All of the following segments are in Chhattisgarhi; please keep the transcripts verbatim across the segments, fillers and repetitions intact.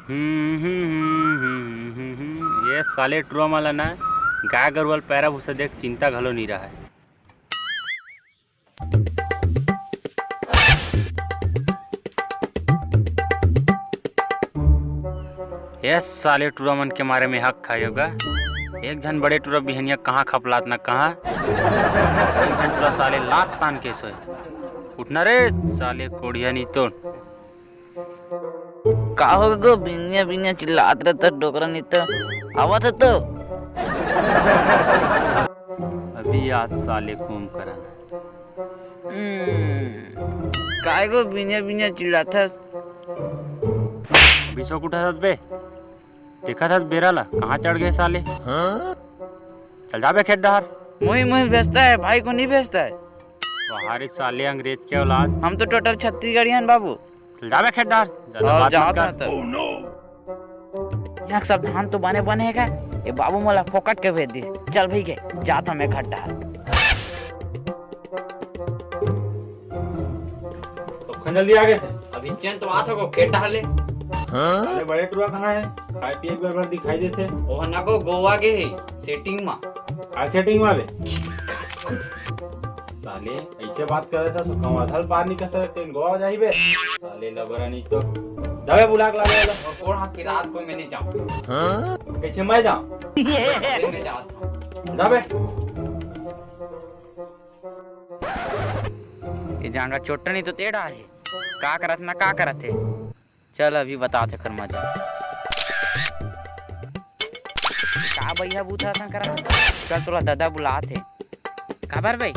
हम्म, हम्म, हम्म, हम्म, हम्म, हम्म। ये साले टुरा मन ला ना, गाय गरुवा ल पैरा भूसा देख चिंता घलो नी रहय। ये साले टुरा मन के मारे में हक खाए होगा। एक झन बड़े टुरा बिहनिया कहाँ खपलात ना कहाँ, एक झन टुरा साले लात तान के सोए। उठना रे साले कोढ़िया नी तो। का हो गो, बिनिया बिनिया चिल्लात रहता डोकरा नी तो। आवत है तो। अभी आज साले कुंभकर्ण। हम्म, काय गो बिनिया बिनिया चिल्लात हस? अभी सो उठा हस बे? देखत हस बेरा ला, कहाँ चढ़ गए साले? चल जा बे खेत डहर। मुही मुही भेजता है, भाई को नहीं भेजता है। वाह रे साले अंग्रेज के औलाद। हम तो टोटल छत्तीसगढ़िया हन बाबू। चल जा बे खेत डहर, ज्यादा हाँ, बात मत जात कर। हन तो। यहाँ सब धान तो बने बने है का? ये बाबू मोला फोकट के भेज दी। चल भई के, जात हमें खेत डहर। तो खन जल्दी आ गए थे। अभी चैन तो आत हो गो, खेत डहर ले। अरे बड़े टुरा कहाँ है? खाए पिए के बेर भर दिखाई देथे। ओह ना गो, गोवा गे हे, setting मा। का setting वाले? साले, ऐसे बात करे था, तो कौन अधल पार निकल सकते हैं? गोवा जाही बे। साले लबरा नहीं तो। दबे बुला के लावे वाला। और कौन हाथ की रात को मैं नहीं जाऊँ। कैसे मैं जाऊँ? अरे मैं जाता हूँ। दबे। ये जांगा चोट्टा नहीं तो टेढ़ा है। का करत ना का करत है? चल अभी बतात एकर मजा। का भैया बूथा असन करत? चल तोला दादा बुलात हे। काबर बे?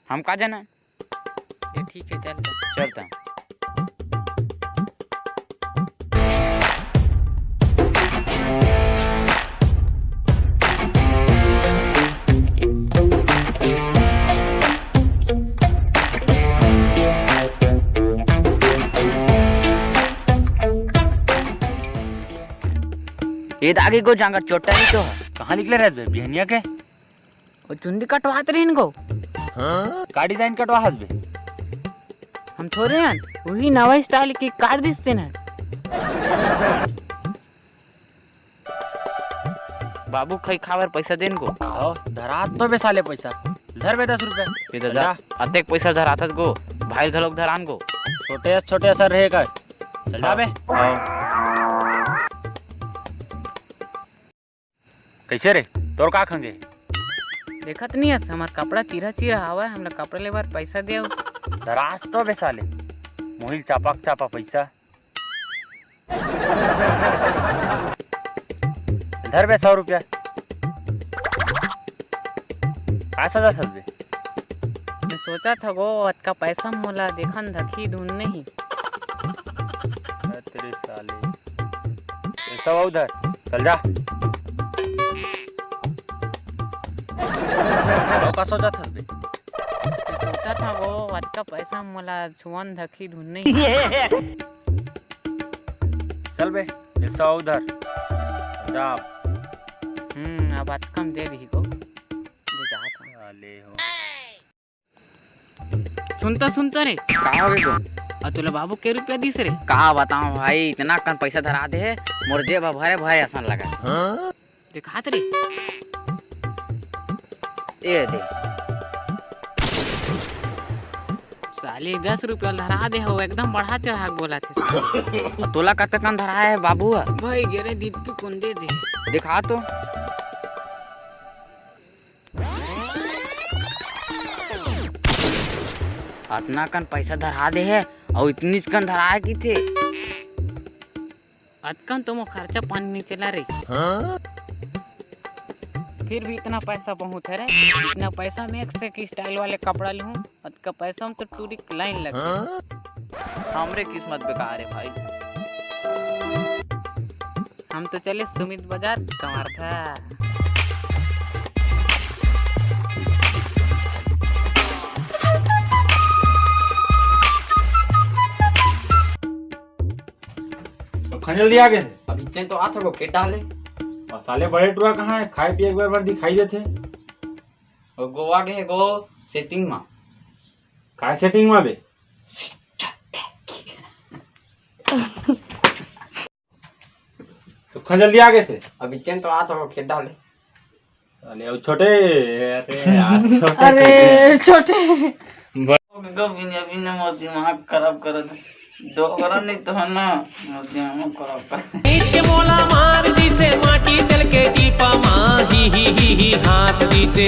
हम का जाना? ये ठीक है, चल। चल त। ये दागी को जांगर चोट्टा नहीं तो है। कहाँ निकले रहत बे बिहनिया के? वो चुंदी कटवात रहिन गो। का design कटवा हस बे? हम थोरे हन, वही नवा style के काट दिस तेन हन। बाबू खई खावर पैसा देन गो। आओ, धरात तो बे साले पैसा। धर बे दस रुपया। ये दादा, जा। अतेक पैसा धराथस गो, भाई घलोक धरान गो। छोटे छोटे असर रहे का। चल जा बे। आओ। कैसे रे, तोर का खंगे? देखत नहीं हस, हमर कपड़ा चीरा चीरा हवय, हमला कपड़ा लेबर पैसा देव। धरास तो बे साले, मोहिल चापा चापा पैसा। धर बे सौ रुपया। का सोचत हस बे? मैं सोचत हंव गो, अतका पैसा मोला देखन धकही धुन नहीं। अरे तेरे साले। पैसा उधर, चल जा। अउ का सोचत हस बे? मैं सोचत हंव गो, अतका पैसा मोला छुअन धकही धुन नहीं। चल बे, पैसा उधर। जा। हम्म, अब अतका म दे दिही गो। दे जात हंव। साले हो। सुनता सुनता रे। का हो गए गो? अउ तोला बाबू के रुपया दिस रे? का बताओ भाई, इतना कन पैसा धरा दे हे, मोर जेब ह भरे भरे असन लगा। देखात रे। ए दे। साले दस रुपया धरा दे हो, एकदम बढ़ा चढ़ा के बोलथे। तोला कतका कन धरा हे बाबू ह? भाई गेरे दीपू कोन दे दे। देखा तो। अतना कन पैसा धरा दे हे, अउ इतनीच कन धरा हे किथे। अतकन तो मोर खर्चा पानी नहीं चला रे। फिर भी इतना पैसा बहुत है रे। इतना पैसा में एक से एक style वाले कपड़ा लूँ, अतका पैसा में तो टूरी के line लग जाए। हमरे किस्मत बेकार है भाई। हम तो चले सुमित बाजार कमारथा। अब खंजल दिया गए थे। अब इतने तो आत हो गो, केटा ले। अउ साले बड़े टुरा कहाँ है? खाए पिए एक बार, बार दिखाई देते। वो गोवा गए गो setting मा। काय setting मा बे? खंजल दिया कैसे? अभी चेन तो आता हो खेत डाले। अरे, वो छोटे, अरे यार, छोटे अरे छोटे। गो बिने बिने मोर दिमाग खराब करत। डोकरा नहीं तो है ना, मोर दिमाग खराब कर। नीच के मोला मार दिसे, माटी तेल के टीपा मा ही ही ही ही हाँस दिसे।